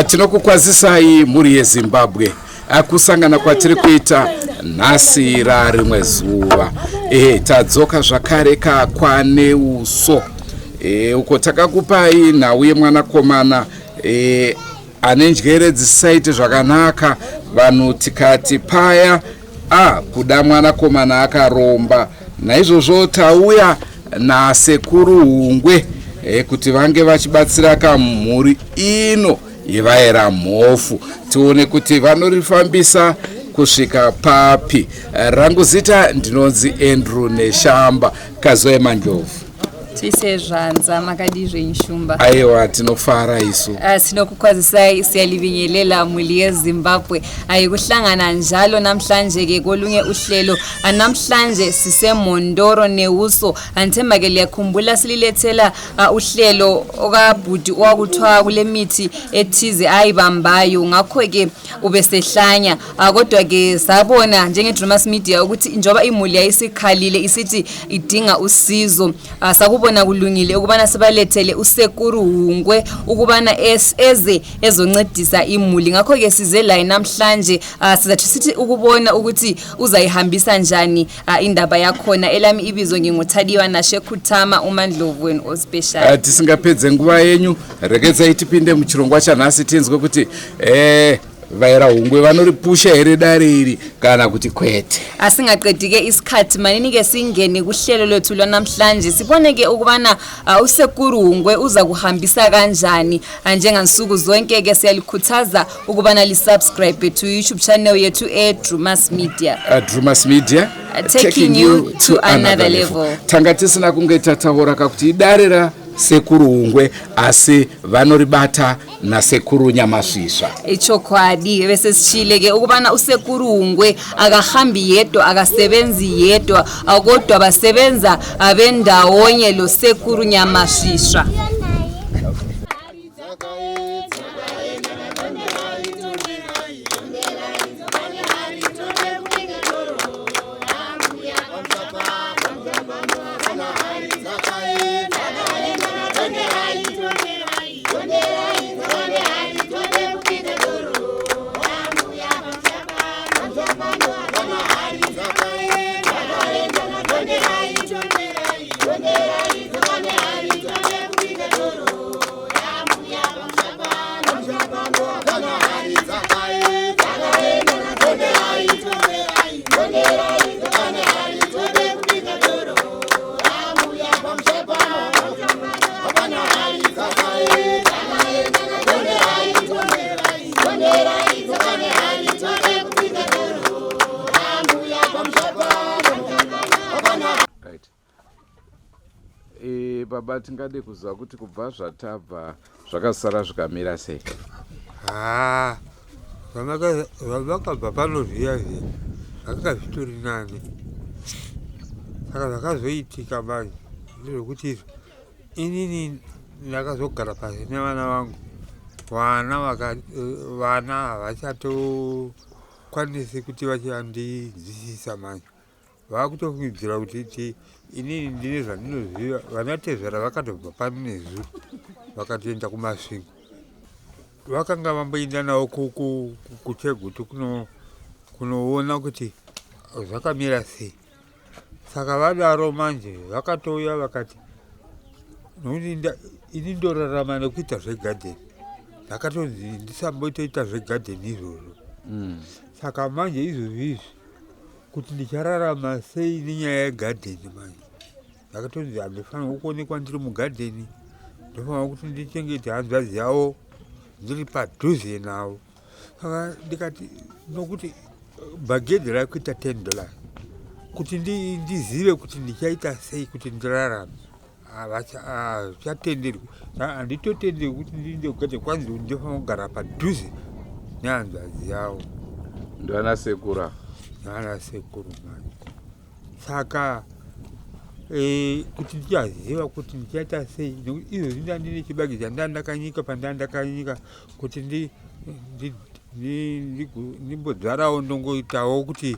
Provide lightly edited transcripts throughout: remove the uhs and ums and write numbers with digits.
Tinokukwazisai mhuri yeZimbabwe kusangana kwatiri kuita nhasi rarimwe zuva. Ehe, tadzoka zvakare kakwaneuso uko takakupai nhau yemwanakomana ane njere dzisaite zvakanaka. Vanhu tikati paya kuda mwanakomana akaromba. Naizvozvo tauya nasekuru Hungwe kuti vange vachibatsira kamhuri ino yevaera Mhofu, tione kuti vanorifambisa kusvika papi. Rangu zita ndinonzi Andrew Neshamba Kazoe Mandlovu. Tise zvanza, makadii zvenyu Shumba? Aiwa, tinofara isu. Sinokukwazisai, siyalibingelela muli yeZimbabwe. Ayikuhlangana njalo namhlanje-ke kolunye uhlelo. Namhlanje siseMondoro Neuso. Andithemba-ke liyakhumbula sililethela uhlelo okabhudi owakuthiwa kule mithi ethize ayibambayo, ngakho-ke ubesehlanya. Kodwa-ke sabona njenge-Drumas Media ukuthi njengoba imuli yayisikhalile isithi idinga usizo, sakubona kulungile ukubana sibalethele usekuru Hungwe ukubana eze ezoncedisa imuli. Ngakho-ke size laye namhlanje, sizathi sithi ukubona ukuthi uzayihambisa njani indaba yakhona. Elami ibizo nginguThadiwa Nashe Kutama, uMandlovu wenu ospecial. Tisingapedze nguva yenyu, regedzai tipinde muchirongwa chanhasi, tinzwe kuti vaera Hungwe vanoripusha here dare iri kana kuti kwete. Asingaqedi-ke isikhathi, manini-ke singene kuhlelo lwethu lwanamhlanje, sibone-ke ukubana usekuru Hungwe uza kuhambisa kanjani. Njengansuku zonke-ke siyalikhuthaza ukubana lisubscribe to YouTube channel yethu eDrumas Media. Drumas Media, taking you to another level. Tanga tisina kunge tataura kakuti idare rasekuru Hungwe, asi vanoribata nasekuru Nyamasvisva. Ichokwadi, bese sishile-ke ukubana usekuru Hungwe akahambi yedwa, akasebenzi yedwa, kodwa basebenza bendawonye lo sekuru Nyamasvisva. Right. Baba, tingade kuziva kuti kubva zvatabva zvakasara zvikamira sei? Ha, zvamakabva pano zviya zviya zvakanga zvitori nani. Saka zvakazoitika manje ndezvekuti izvo inini ndakazogara pasi nevana vangu, vana havachatokwanisi kuti vachandinzwisisa manje. Vakutofungidzira kuti inini ndine zvandinoziva. Vana tezvara vakatobva pano nezuro, vakatoenda kuMasvingo. Vakanga vamboenda navo kuChegutu kunoona kuti zvakamira sei. Saka vadaro manje vakatouya vakati nokuti ini ndorarama nekuita zvegadheni, ndakatonzi ndisambotoita zvegadheni izvozvo. Saka manje izvozvi izvi kuti ndichararama sei nenyaya yegadheni manje, ndakatonzi handifanirwa kuonekwa ndiri mugadheni, ndofanirwa kuti ndichengete hanzvadzi yavo ndiri padhuze navo. Saka ndikati nokuti bhagedhi rakuita $10, kuti ndizive kuti ndichaita sei kuti ndirarame, hazvichatenderwi, handitotenderwi kuti ndiinde kugadheni, kwanzi ndinofanira kugara padhuze nehanzvadzi yavo. Ndivana sekuru ava? Ndivana sekuru manje. Saka kuti ndichaziva kuti ndichaita sei, nekuti izvozvi ndandine chibage chandandakanyika pandandakanyika kuti ndimbodzvarawo, ndongoitawo kuti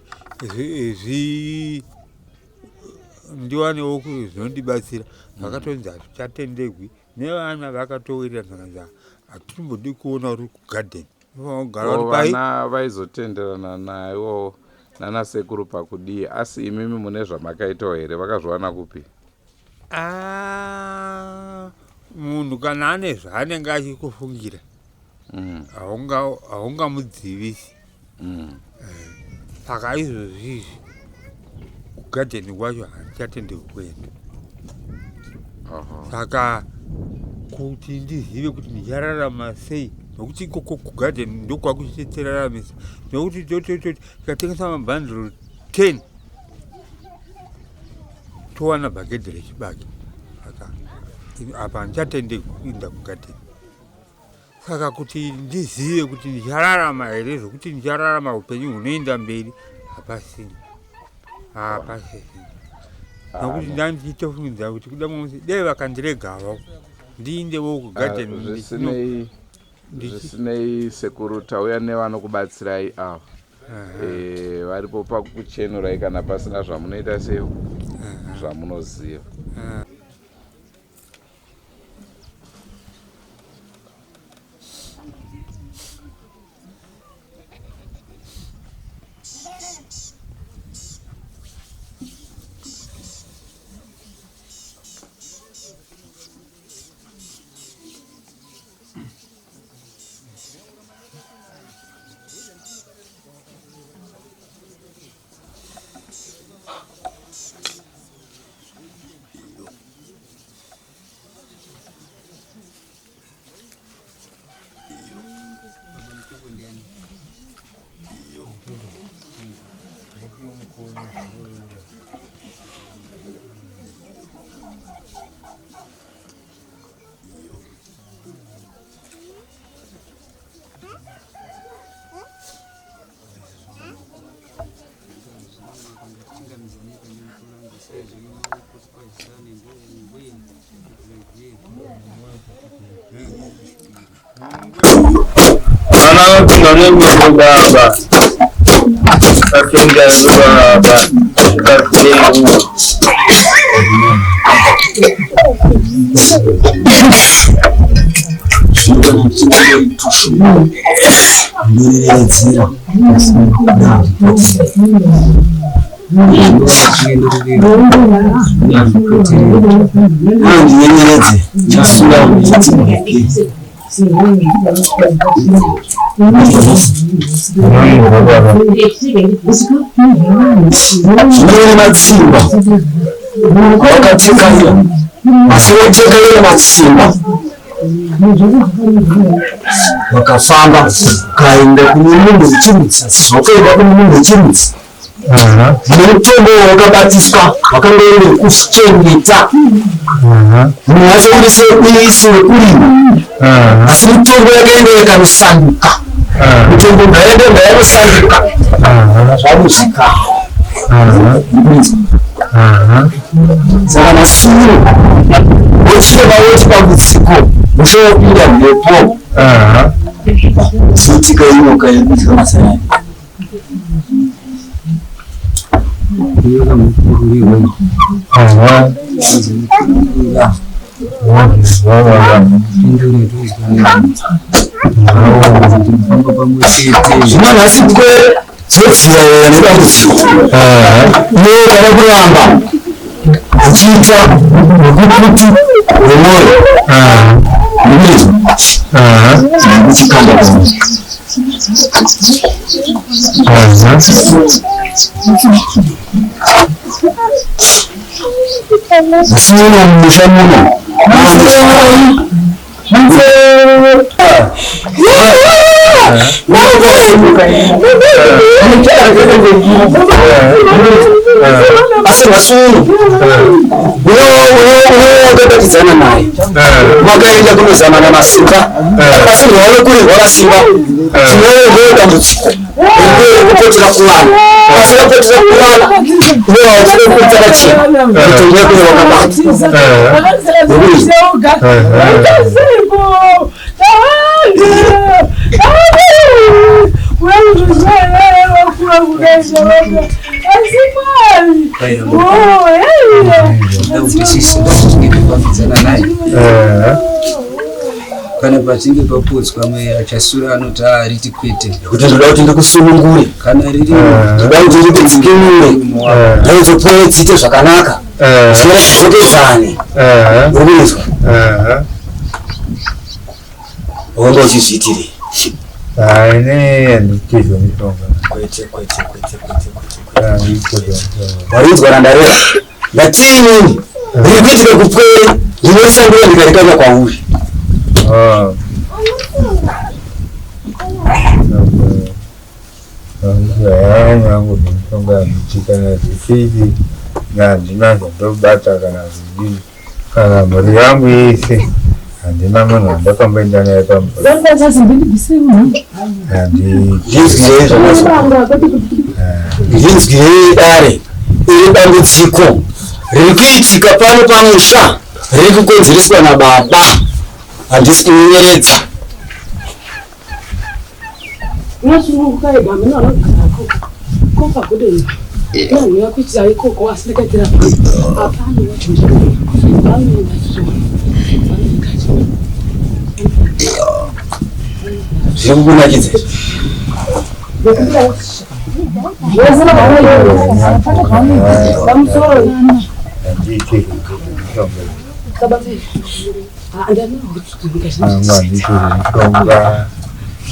ndiwanewo zvinondibatsira. Zvakatonzi hazvichatenderwi nevana, vakatowirirana zvakanzi hatimbodi kuona uri kugadheni. Vana vaizotenderana nayo nana sekuru pakudii? Asi imimi mune zvamakaitawo here? Vakazviwana kupi? Munhu kana ane zvaanenge achikufungira, haungamudzivisi. Saka izvozvi izvi kugadheni kwacho handichatenderwi kuenda. Saka kuti ndizive kuti ndichararama sei, nokuti ikoko kugadheni ndokwakuchitiraramisa, nokuti tikatengesa mabhandiro 10 towana bhagedhi rechibage. Saka apa handichatenderwi kuinda kugadheni. Saka kuti ndizive kuti ndichararama here, zvokuti ndichararama upenyu hunoenda mberi, hapasina, hapasisina. Nokuti ndandichitofungidzira kuti kuda mumwe dai vakandiregavo ndiindewo kugadheni. Zvisinei sekuru, tauya nevanokubatsirai ava, varipo pakuchenurai kana pasina zvamunoita sei zvamunoziva. Vana vatungamiri baba, vatenda baba, vatenda. Zvine matsimba wakatekaira, asi wotekaira matsimba wakafamba ukaenda kune munhu wechirudzi, asi zvawakaenda kune munhu wechirudzi nemutombo wawakabatiswa wakanga uri wekuchengeta munhu wacho uri seisi wekurima, asi mitombo yakaenda yakanosanduka, mitombo ngayaenda yanosanduka zvanosvika. Saka masuro wochireva woti dambudziko muchowopinda mhepo zoitika inyoka yekudya masai. Zvino nhasi pwere dzodzirayira nedambudziko iwe kana kuramba uchiita ukukutu hwemwoyo ndizvo uchikanda pamwe. Musi uno mumusha muno Asi nhasi uno wakabatidzana naye makaenda kunozamana masimba asi rwave kuri rwavasimba tinove dambudziko kupotera kuvana asi vapotera kuvana ndovachinokuita chena mutongo wekune wakabata. Kufambidzana naye kana pachinge papotswa mweya achasura anoti ariti kwete Kuti ndoda kuti ndikusunungure, kana riri ndoda kuti ndikudzikinure, ndaizopoe dziite zvakanaka, zvinoda zvidzokedzane. Uri kunzwa? Wanga uchizviitirei? Hayi, handitizvo mishonga. Kwete, kwete, kwete, kwete, kwete. Handitizvo mishonga. Warinzwa randareva? Ndati inini riri kuitika kupwere ndinorisandura ndikarikanya kwauri. Ah. Yangu mishonga handiti kana zvisiri handina zvandobata kana zvidii kana mhuri yangu yese handina munhu wandakamboenda naye pamhuri handi Ndinzwirei zvakazwa. Ndinzwirei dare iri dambudziko riri kuitika pano pamusha riri kukonzereswa nababa. Handisi kunyenyeredza. Unosununguka ega hameno anogarako kofa kudeni nanhuya kuitira ikoko asi ndakaitira hapana Zviri kukunakidza izvi. handiti mishonga hangu handiti mishonga.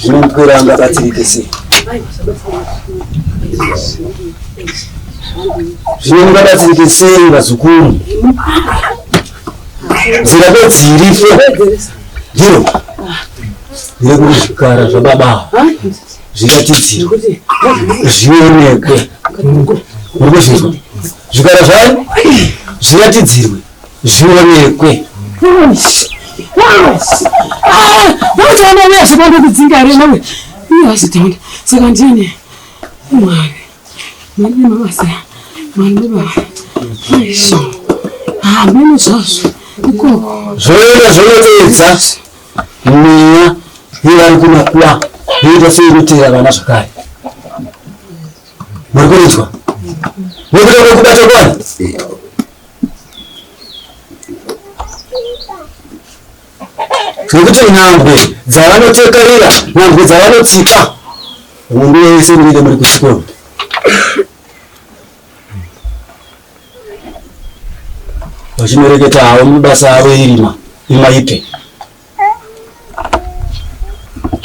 Zvino mupwere angabatsirike sei? Zvino mungabatsirike sei vazukuru? Nzira kwedziripo ndiro ndiri kuti zvikara zvababa ava zviratidzirwe zvionekwe. Muri kuzvinzwa? Zvikara zvayo zviratidzirwe zvionekwe. Saka ndini mwari mwari nemabasa mwari nebaba aisho hameno zvazvo ikoko Zvoenda zvonoteedza mweya yevari kumakuwa yoita seinoteera vana zvakare. Muri kurinzwa? Nekuda kwekubata kwani? Nekuti nhambwe dzavanotekarira, nhambwe dzavanotsika, nguva yese munenge muri kuchikoro. Vachinoreketa havo mabasa avo erima, emaipe.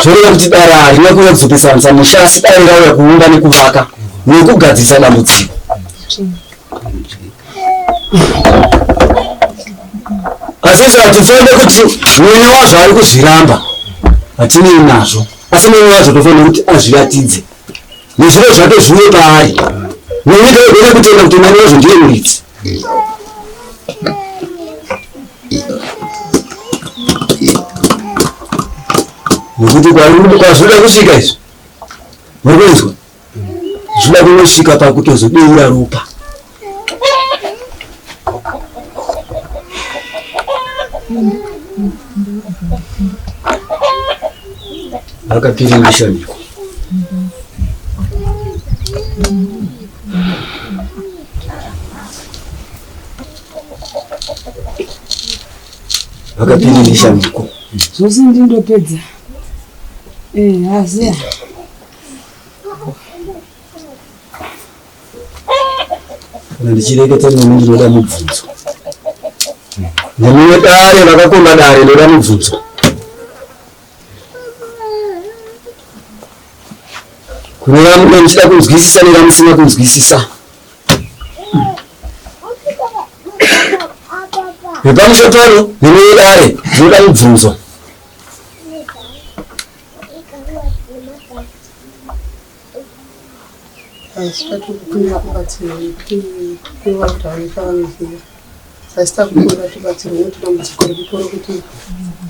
Zvoreva kuti dare harina kuuya kuzopesanisa musha asi dare rauya kuumba nekuvaka nekugadzirisa dambudziko. Asi isu hatifanire kuti mwene wazvo ari kuzviramba, hatinei nazvo. Asi mwene wazvo tofanira kuti azviratidze nezviro zvake zviuye paari, nenyika igone kutenda kuti mwene wazvo ndiye muridzi. Nekuti kwazvoda kusvika izvi, muri kuinzwa, zvoda kunosvika pakutozodeura ropa. Vakapiringisha miko. Vakapiringisha miko. Zvose ndindopedza. Eh, asi Kana ndichireketa nemi ndinoda mubvunzo. Nemi dare vakakomba dare ndoda mubvunzo. Kune vamwe muchida kunzwisisa nevamusina kunzwisisa. Vepamusha pano nemi dare ndinoda mubvunzo. Asi tatokumbira kubatsirwa nekuti kune vanhu vanofa vanoziva. Asi takukumbira tibatsirwe nekuti dambudziko riripo rekuti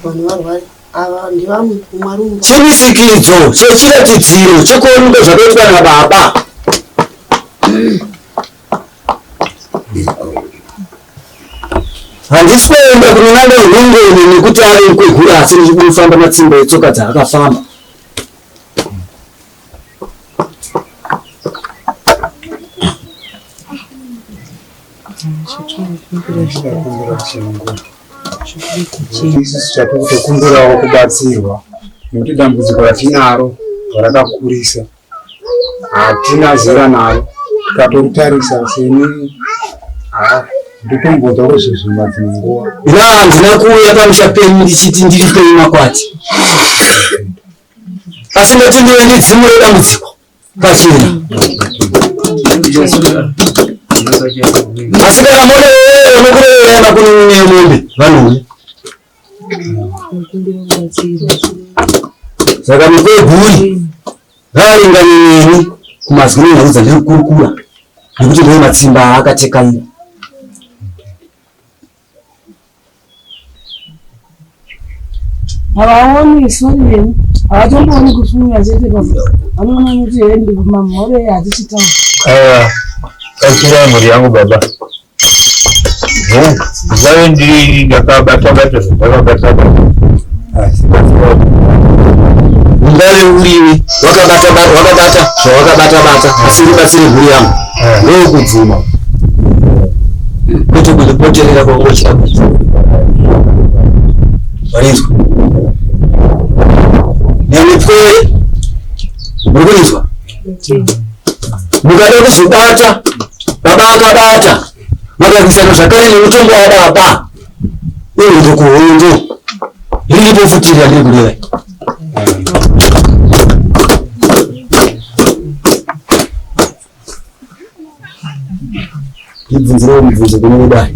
vanhu varware ava ndevamwe umwe ari mumba. Chimisikidzo chechiratidziro chekuonekwa zvakaitwa nababa. Handisi kuenda kunonanga hungoni nekuti ave mukwegura asi ndichikufamba matsimba etsoka dzaakafamba. Isusu chatikutokumbirawo kubatsirwa nekuti dambudziko ratinaro rakakurisa, hatina zera naro. Tikatoritarisa seni ndotombonzwa kuzvizvimba dzimwe nguva. Ina handina kuuya pamusha penyu ndichiti ndiri penyu makwati. Asi ndati ndive ndidzimure dambudziko pachena. Asi kana moreera nokureera makunun'una emombe vanouya. Saka mukweguri ngaaringane neni kumazwi nenhau dzandiri kukurukura nekuti ndiwo matsimba aakatekaira. Havaoni sorry neni havatombooni kufunga chete baba vanoona kuti hendi mamhore hatichitaura. Aya, batsirai mhuri yangu baba. Ndave ndiri ndakabata bata zvandakabata bata. Asi batsirai. Ungave uriwe wakabata wakabata zvawakabata bata asi rubatsire mhuri yangu ndokubvuma kwete kundipoterera kwaungochida kuita. Warinzwa? Nemipwere muri kurinzwa? Mukada kuzobata baba akabata makarwisana zvakare nemutongo wababa ihondo kuhondo riripo futi randiri kureva. Ndibvunzirewo mubvunzo kune vedare.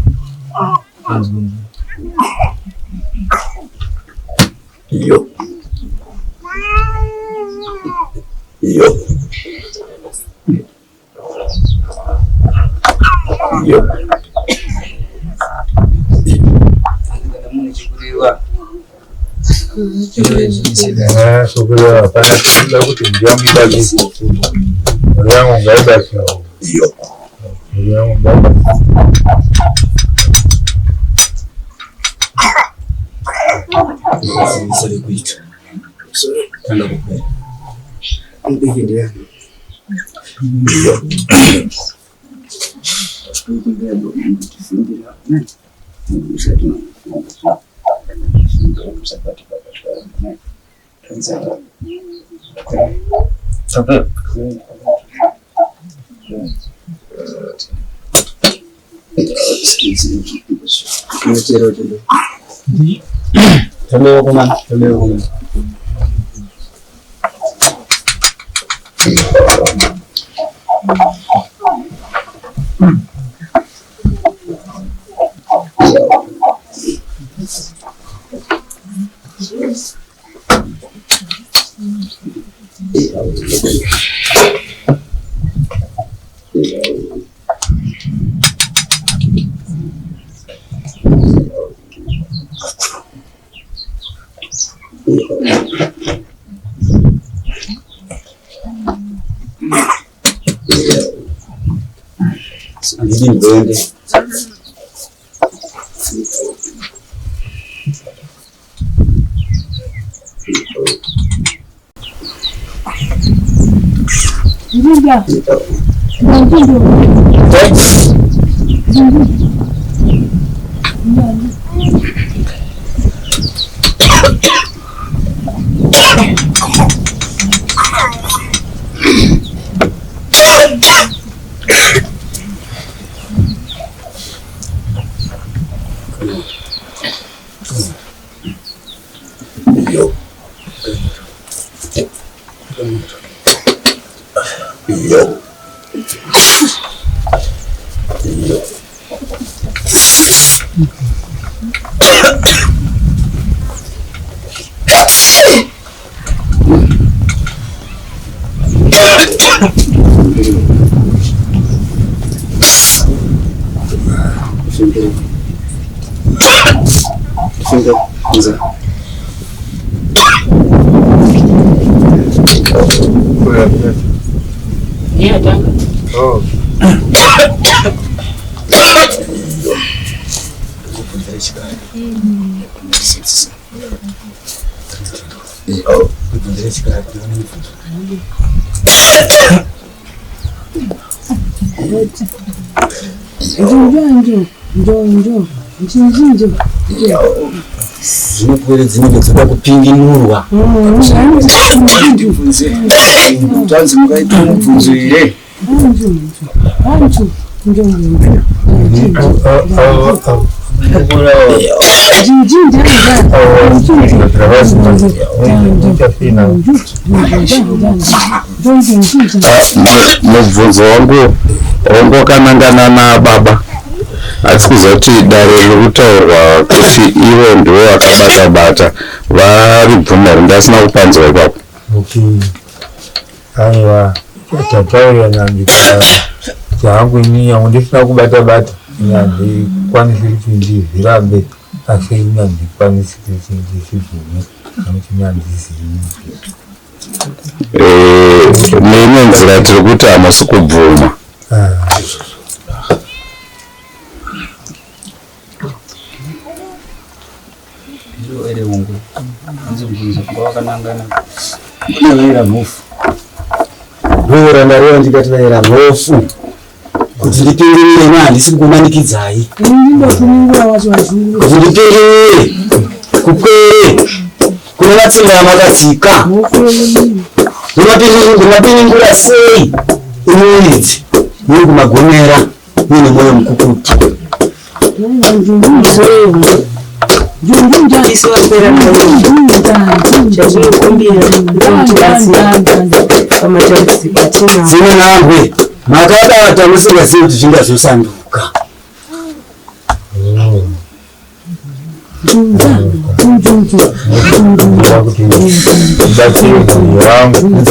Iyo. Iyo. Iyo. Kana munhu chikureva Sokureva hapana tinoda kuti mhuri yangu ibatsirwe. Mhuri yangu ngaibatsirwe. Mhuri yangu ngaibatsirwe. Zivisa rekuita. Tanda kupera. Tolewa kumana, tolewa kumana. Handidi mbende. Ndinda. Ndinda. Oh. Zvino pwere dzinenge dzoda kupinginurwa. Ndibvunze. Tanzi mukaita mubvunzo here? Mubvunzo wangu wangu wakanangana nababa, hatisi kuziva kuti dare riri kutaurwa kuti ivo ndivo vakabata bata varibvuma here, ndasina kupanzwa ipapo. Okay. Aiwa, tataura ndika changu ini yangu ndisina kubata bata handikwanisi kuti ndizvirambe, asi ini handikwanisi kuti ndizvibvume nekuti ini handizivi. Neimwe nzira tiri kuti hamusi kubvuma. Ndiro ere ungu. Hanzi mubvunzo wanga wakanangana. Kune vaera mhofu. Ndora ndareva ndikati vaera mhofu. Kuti ndipingirire ini handisi kukumanikidzai. Kuti ndipingirire kukwere kune matsimba amakatsika. Ndinopingura sei imwe idzi muri kumagomera muine mwoyo mukukutu. Isu vapera chatinokumbira kutibatsira pamatambudziko atinawo. Dzimwe nhambwe makabata musingazivi kuti zvingazosanduka.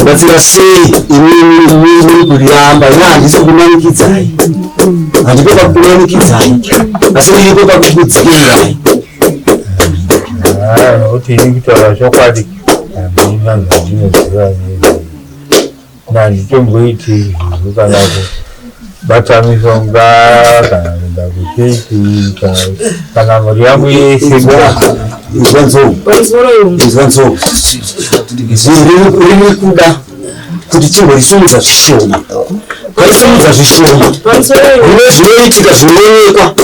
Batsira sei imimi muri kuramba ini handisi kukumanikidzai, handipo pakukumanikidzai, asi ndiripo pakukudzikirirai. Nokuti ini kutaura chokwadi handina zvandinoziva nanditomboiti izvozvo kana kubata mishonga kana kuenda kuchechi kana mhuri yangu yese. Inzwa nzou, inzwa nzou, riri kuda kuti timborisumudza zvishoma, tarisimudza zvishoma, rine zvinoitika zvinoonekwa,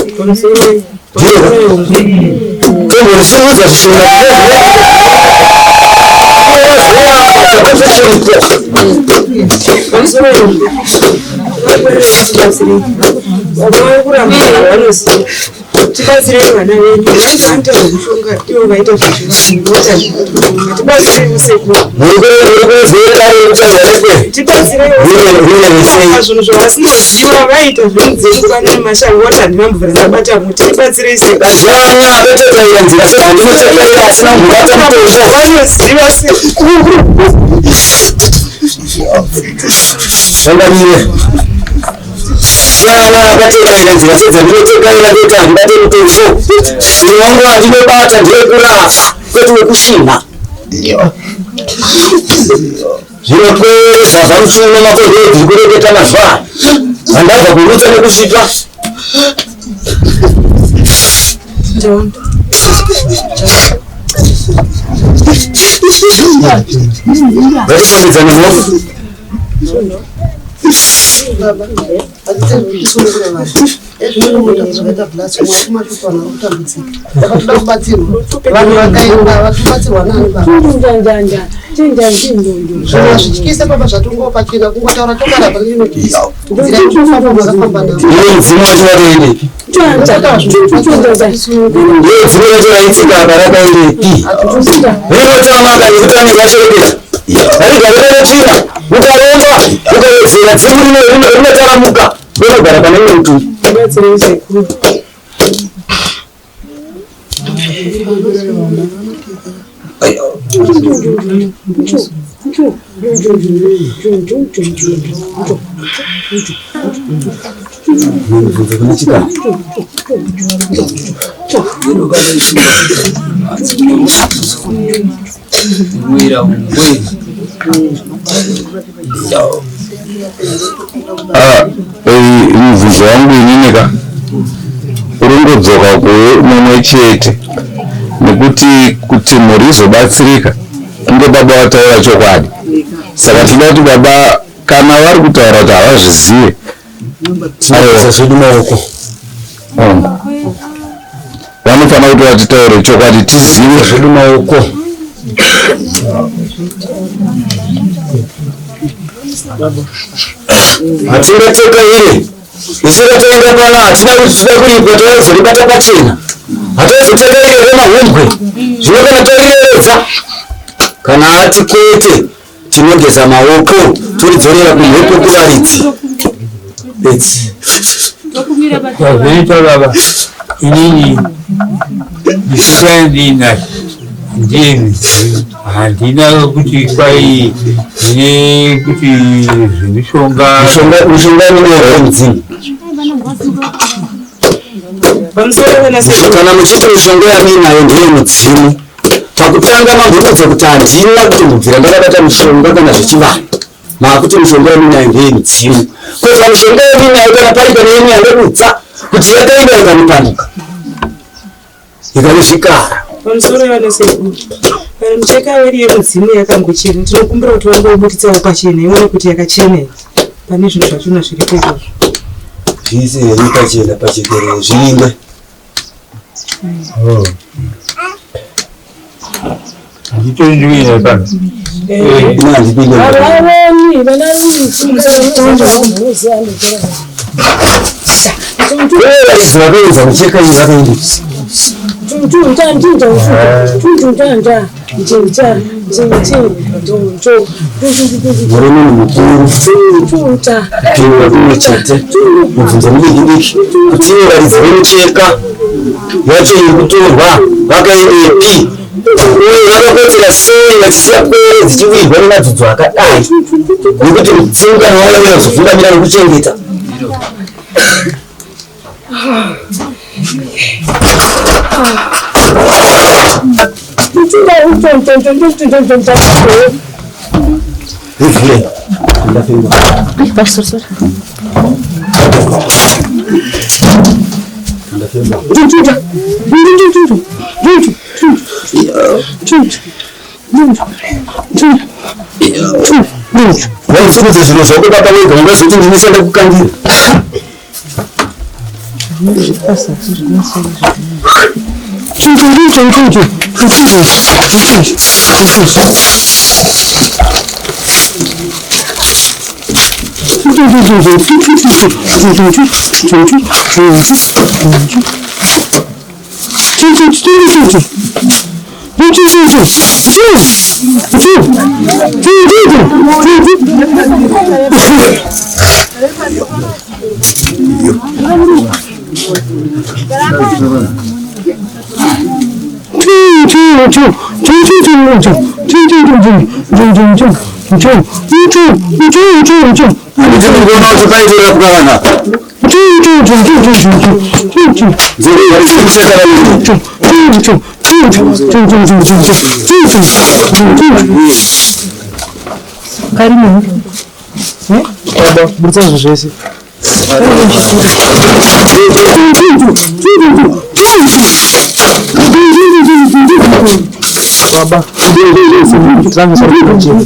tomborisumudza zvishoma. Tibatsirei vana vedu vanenge vanoita zvekushonga, ivo vaita zvezvivanhu, tibatsirei usiku, tibatsirei zvinhu zvavasinoziva, vaita zvemudzimu kana nemashango, vati handina mvura ndabata muti, tibatsirei sekuru. Vanoziva sekuru. Zvangamire. Kana akatekaira nzira sedzandinotekaira ndoita handibate mutombo. Ini wangu wandinobata ndewekurapa kwete wekushinha. Zvinopwere zvabva muchiuno mako ndoo dziri kureketa mazuva ano. Handabva kurutsa nekusvitwa. Ngatifambidzane mhofu. Ezvinoita zvakaita blasi mwari kumashupa vanhu vari kutambudzika. Vakatoda kubatsirwa. Vanhu vakaenda vatobatsirwa nani baba? Zvinhu zvityise baba zvatongova pachena kungotaura chokwadi hapana chinotyisa. Nzira yekufamba makafamba nayo. Iwe mudzimu wacho wakaendepi? Iwe dzimu racho raitsika apa rakaendepi? Rinotama nekuti vanenge vashereketa. Varigare vane tsvina, ukaromba, ukawedzera dzimu rinotaramuka, rinogara pane imwe mutumbi. Mubvunzo kune chikara. Mwira ungwe. Ah, mubvunzo wangu inini ka uringodzoka kuwe mumwe chete nekuti kuti mhuri izobatsirika kunge baba vataura chokwadi saka tinoda kuti baba kana vari kutaura kuti havazvizive Tinogeza zvedu maoko. Vanofanira kuti vatitaure chokwadi tizive zvedu maoko. Hatingateka ire isu tatoenda pano hatina kuti tinoda kuripwa taizoribata pachena hataizoteka ire remahumbwe zvino kana tarireredza kana ati kwete tinogeza maoko toridzorera kumhepo kuvaridzi bedzi Zvazvinoita baba, inini mishonga yandinayo ndeyemidzimu, handina kuti kwai ndine kuti zvemishonga. Mishonga inoerwa mudzimu. Kana muchiti mishonga yamuinayo ndeyemudzimu, pakutanga mambonudza kuti handina kutombobvira ndakabata mishonga kana zvechivanhu. Maakuti mishonga yamuinayo ndeyemudzimu. Koza mishonga yamuinayo kana pari pane imwe yandodutsa kuti yakaenda ikanopanduka ikave zvikara. Pamusoro vanasekuru, kana micheka weri yemudzimu yakangochena, tinokumbira kuti vangoibuditsawo pachena ione kuti yakachena here pane zvinhu zvachona zviripo izvozvo. Zviise here pachena pachekerere zviringwe. Handitori ndiuye pano. Ini handipinde. Varidzi vakaedza micheka iyi vakaendesa. Murume mukuru kupindura kumwe chete mubvunzo mudiki diki kuti ivo varidzi vemicheka yacho iri kutorwa vakaendepi uye vakakotsera sei vachisiya pwere dzichiwirwa nemadzudzo akadai nekuti mudzimu kana wauya unozovhundamira nekuchengeta. Rivhure. Ndafema. Ndafema. Waifukudza zvinhu zvako baba wega ungazoti ndinisa ndakukandira. Ndinoona kuti paitorapwa vanhu apa. Baba, buditsa zvinhu zvese. Baba, tanga pachena.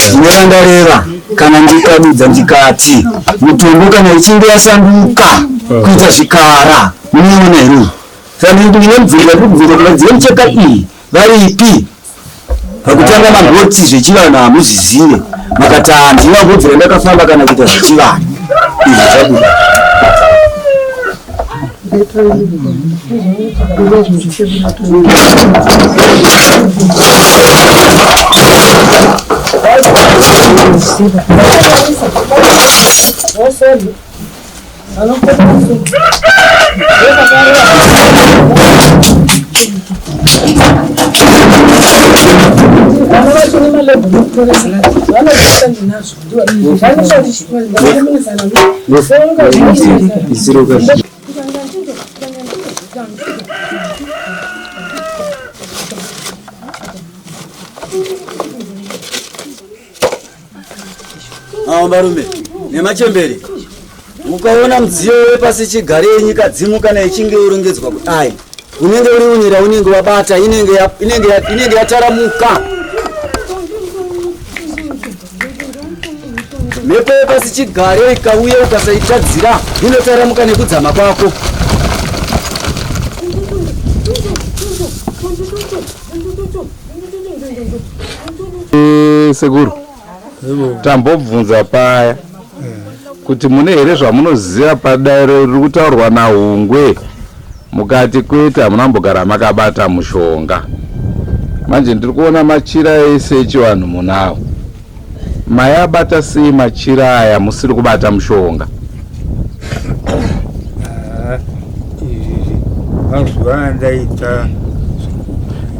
Ndinorangarira kana ndikadudza ndikati mitombo kana ichinge yasanduka kuita zvikara munoiona here? Saka ndine mubvunzo ndiri kubvunza kuti vadzive micheka iyi varipi? Pakutanga mamboti zvechivanhu hamuzvizive, makati handina kumbobvira ndakafamba kana kuita zvechivanhu. Izvi zvabuda. Avo varume nemachembere, ukaona mudziyo wepasi chigare yenyika dzimu kana ichinge yorongedzwa kudai, unenge uri unyira unenge wabata inenge inenge inenge yataramuka. Mhepo yepasi chigare ikauya ukasaitadzira inotaramuka nekudzama kwako. Sekuru, tambobvunza paya kuti mune here zvamunoziva padare riri kutaurwa naHungwe, mukati kwete, hamuna kumbogara makabata mushonga. Manje ndiri kuona machira ese echivanhu munawo. Mayabata sei machira aya musiri kubata mushonga? Izvi mazuva andaita.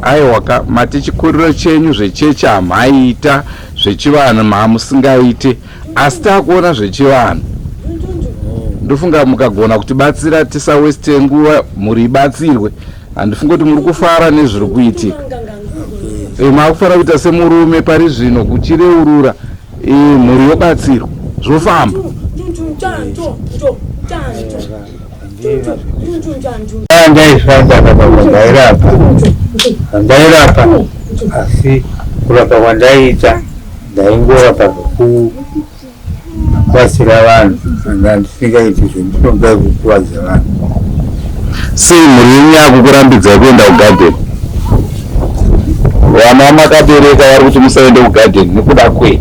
Aiwa ka, mati chikuriro chenyu zvechechi hamaiita, zvechivanhu mamusingaite, asi takuona zvechivanhu. Ndofunga mukagona kutibatsira tisaweste nguva, mhuri ibatsirwe. Handifungi kuti muri kufara nezviri kuitika. Makufanira kuita semurume pari zvino kuchireurura, mhuri yobatsirwa, zvofamba. Ndaifamba kababa, ndairapa, ndairapa, asi kurapa kwandaiita ndaingorapa zvekubatsira vanhu, anga ndisingaiti zvemishonga yekukuvadza vanhu. Sei mhuri yenyu yakukurambidzai kuenda kugadheni? Vana vamakabereka vari kuti musaende kugadheni nekuda kwei?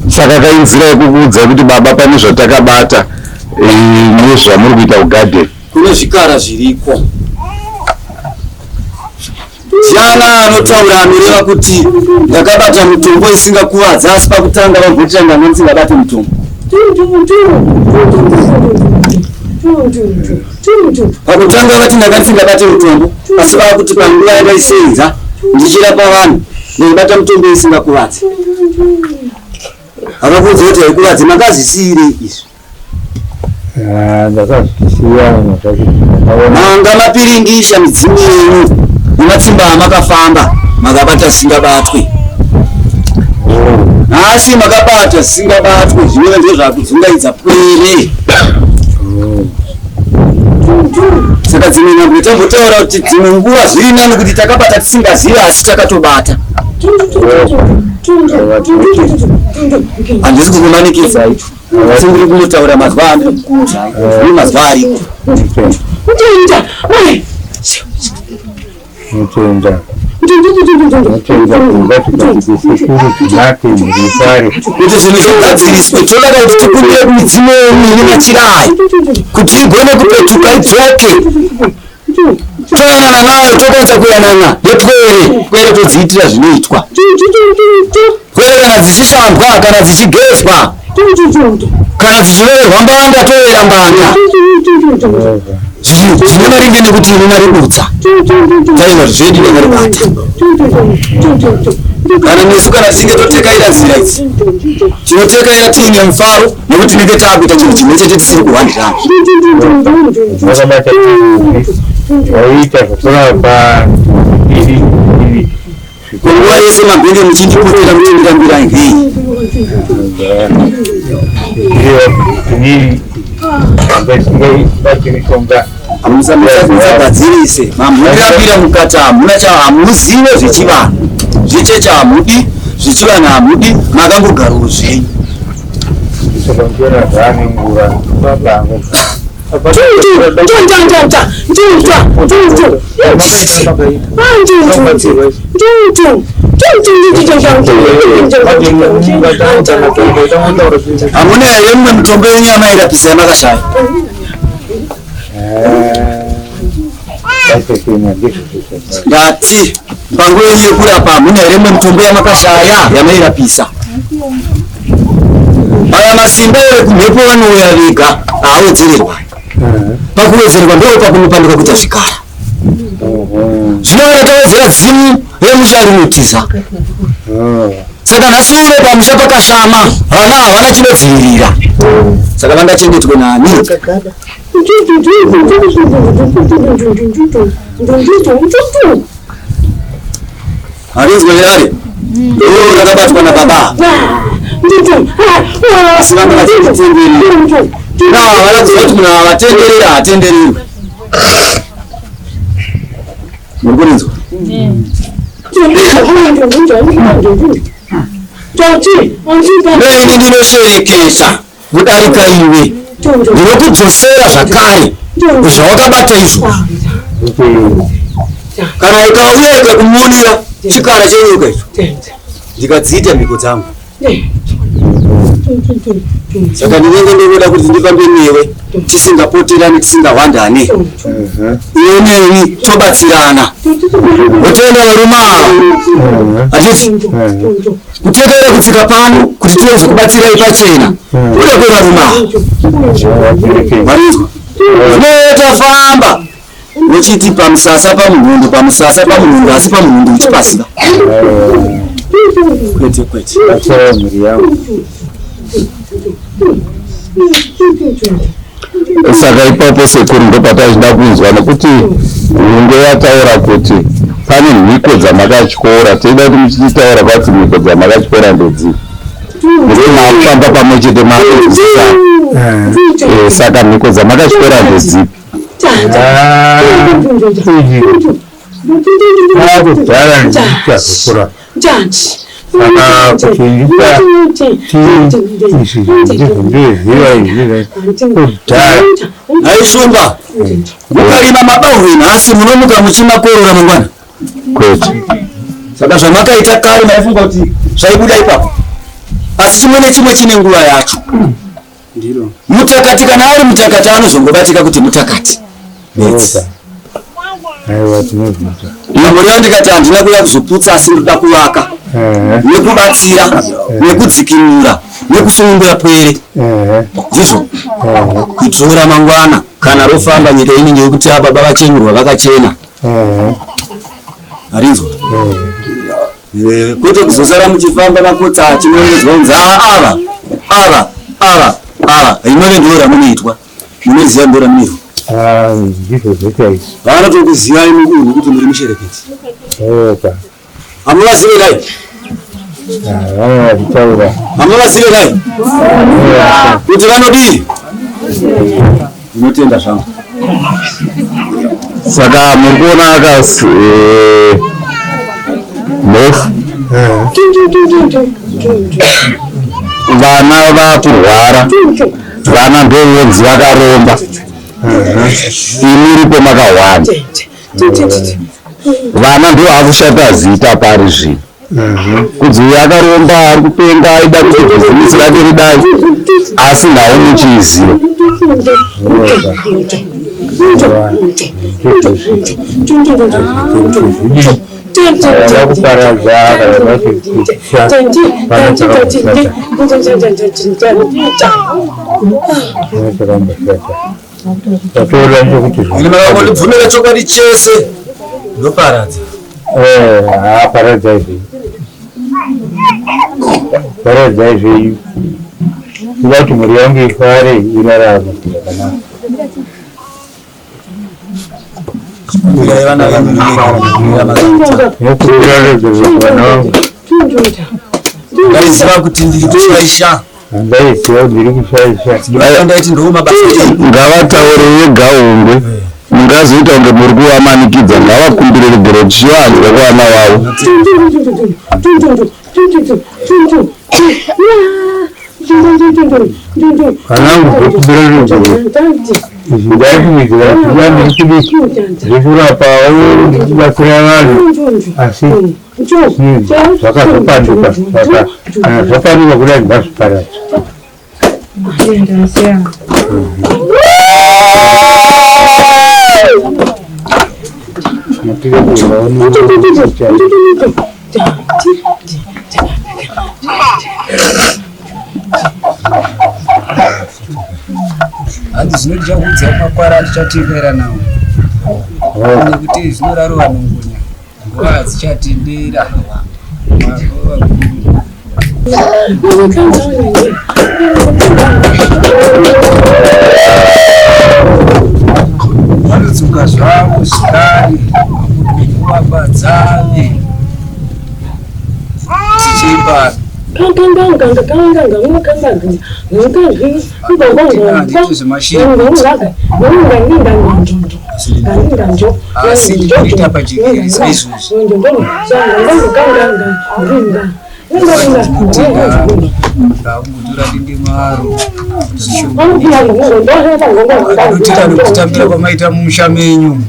Saka kainzira yekukuudzai kuti baba pane zvatakabata nezvamuri kuita kugadheni. Kune zvikara zviriko. Ndiana anotaura anoreva kuti ndakabata mitombo isingakuvadza, asi pakutanga vambotanga ndanga ndisingabate mitombo. Pakutanga vati ndanga ndisingabate mitombo, asi vakuti panguva yandaisenza ndichirapa vanhu ndaibata mitombo isingakuvadzi. Havakuudza kuti haikuvadzi, makazvisiirei izvi? Ndakazvisiya Manga mapiringisha midzimu yenyu nematsimba amakafamba makabata zvisingabatwe. Nhasi makabata zvisingabatwe, zvinova ndizvo zvakudzungaidza pwere. Saka dzimwe nyangwe tambotaura kuti dzimwe nguva zviri nani kuti takabata tisingazivi, asi takatobata. Handisi kukumanikidzai, asi ndiri kungotaura mazwa andiri kukuudzai, ndiwo mazwa ariko. Notenda. Notenda kumba tikati sekuru tinake mhuri Kuti zvinhu zvigadziriswe, toda kuti tikumbire kumidzimu yenyu ine machira aya kuti igone kupetuka idzoke, toyanana nayo, tokwanisa kuyanana nepwere. Pwere todziitira zvinoitwa pwere kana dzichishambwa kana dzichigezwa. Kana dzichiroverwa mbanda toera mbanda. Zvine maringe nekuti ini maributsa. Taina zvedi nemaribata. Kana nesu kana tichinge totekaira nzira idzi tinotekaira tiine mufaro nekuti tinenge taakuita chinhu chimwe chete tisiri kuhwandirana. Vakabata vaiita zvekurapa iri iri Nguva yese mambenge muchindipotera muchindirambira ngei? Musagadzirise mamundirambira mukati hamuna cha hamuzive zvechivanhu zvechechi hamudi zvechivanhu hamudi makangogarawo zvenyu. Hamuna here mumwe mitombo yenyu yamairapisa yamakashaya? Ndati mpango yenyu yekurapa hamuna here mumwe mitombo yamakashaya yamairapisa? Aya masimba ekumhepo vanouya vega haawedzererwa. Pakuwedzerwa ndipo pakunopanduka kuita zvikara. Zvino kana tawedzera dzimu remusha rinotiza. Saka nhasi uno pamusha pakashama vana havana chinodzivirira. Saka vangachengetwe nani? Harinzwe here? Iro rakabatwa nababa. Asi vanga vachitenderera. Na havana kuziva kuti munhu avatenderera hatendererwi. Muri kurinzwa? Neni ndinoshereketa kudarika iwe. Ndinokudzosera zvakare zvawakabata izvo. Kana ikauya ikakumonera chikara chenyoka icho, ndikadziita mhiko dzangu. Saka ndinenge ndinoda kuti ndifambe newe tisingapoterani tisingahwandane, iwe neni tobatsirana. Wotenda varume ava hatiti kutekera kutsika pano kuti tiweze kubatsirai pachena kuda kwevarume ava. Marinzwa? Zvino tafamba uchiti pamusasa pamuhundo pamusasa pamuhundo asi pamuhundo uchipaziva. Kwete kwete. Saka ipapo sekuru ndopatachida kunzwa nekuti Hungwe yataura kuti pane mhiko dzamakatyora. Toida kuti muchitaura kwati mhiko dzamakatyora ndedzipi. Nekuti makufamba pamwe chete makudzidzisana. Saka mhiko dzamakatyora ndedzipi? Kudhara ndichiita zvekurapa saka kuti ndita izvi ndizvo ndinoziva izvi kudhara. Nhai Shumba, mukarima mabahwe nhasi munomuka muchimakorora mangwana? Kwete. Saka zvamakaita kare maifunga kuti zvaibuda ipapo, asi chimwe nechimwe chine nguva yacho. Mutakati kana ari mutakati anozongobatika kuti mutakati bedzi. Aiwa tinozviita. Ndamboreva ndikati handina kuuya kuzoputsa asi ndoda kuvaka nekubatsira nekudzikinura nekusunungura pwere. Ndizvo kudzora mangwana kana rofamba nyika inenge yekuti baba vachenurwa vakachena. Harinzwa? Kwete kuzosara muchifamba makotsa achinoeredzwa kunzi ava ava ava ava rinove ndiro ramunoitwa. Munoziva ndiro ramunoitwa. Ndizvo zvete izvi. Vanotokuzivai mudunhu kuti muri mushereketi. Hamuvazive dai? Vanotaura. Hamuvazive dai? Kuti vanodii? Ndinotenda zvangu. Saka muri kuona akasi mhofu vana vakurwara vana ndovonzi vakaromba imi uripo makahwanda vana ndo vakushata zita pari zvino kunzi uyu akaromba ari kupenga aida kuti bhizimisi rake ridai asi nhau muchiiziva. Vada kuparadza kana vachikupisha pana chakamboshata. Pana chakamboshata. Tatoona ndechekuti Ini makangondibvumira chokwadi chese ndoparadza. Eh, haa paradzai zvenyu. Paradzai zvenyu. Kuda kuti mhuri yangu ifare irarame zvakanaka. Uyai vana venyu nemega. Nekukumbira ruregerero kuvana vangu. Ndaiziva kuti ndiri kushaisha. Ndaiziva kuti ndiri kushaisha. Ndaiti ndiwo mabasa enyu. Ngavataure vega Hungwe. Mungazoita kunge muri kuvamanikidza. Ngavakumbire rugerero tichivanzwa kuvana vavo. Vanangu ndokumbira ruregerero. Izvi ndaifungidzira kuti ndiri kudiki ndiri kurapawo ndichibatsira vanhu asi zvakazopanduka saka kana zvapanduka kudai ngazviparadzwe. Hanzi zvino ndichakuudza makwara andichatekera nawo nekuti zvinorarova nongonya nguva hadzichatendera vanodzoka zvavo zvekare vapadzane tichimbana asi ndinoita pajekerere saizvozvi ndakungotora dendemaro zvishoma nekutambira kwamaita mumusha menyu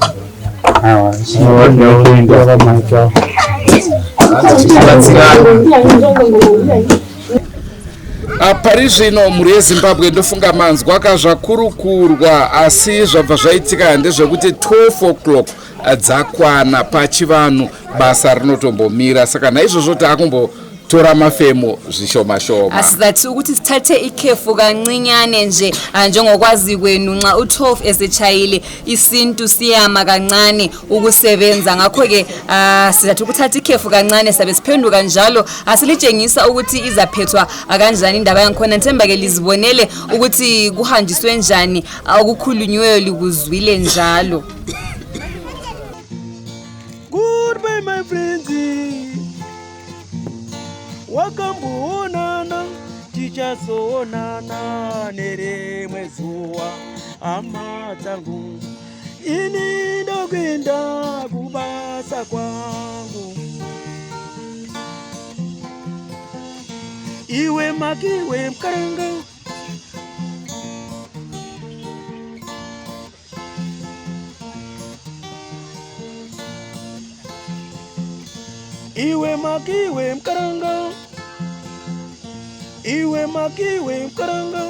Pari zvino mhuri yeZimbabwe ndofunga manzwa ka zvakurukurwa asi zvabva zvaitika ndezvekuti 12 o'clock dzakwana pachivanhu basa rinotombomira saka naizvozvo taakumbotora mafemo zvishoma shoma. Asizathi ukuthi sithathe ikhefu kancinyane nje njengokwazi kwenu nxa u-12 esetshayile isintu siyama kancane ukusebenza ngakho-ke sizathi ukuthatha ikhefu kancane sabe siphenduka njalo asilitshengisa ukuthi izaphethwa kanjani indaba yangikhona ngithemba-ke lizibonele ukuthi kuhanjiswe njani okukhulunyweyo likuzwile njalo. Goodbye my friends, wakamboonana tichazoonana nerimwe zuva hama dzangu, ini ndokuenda kubasa kwangu. Iwe makiwe mkaranga iwe makiwe mkaranga iwe makiwe mkaranga.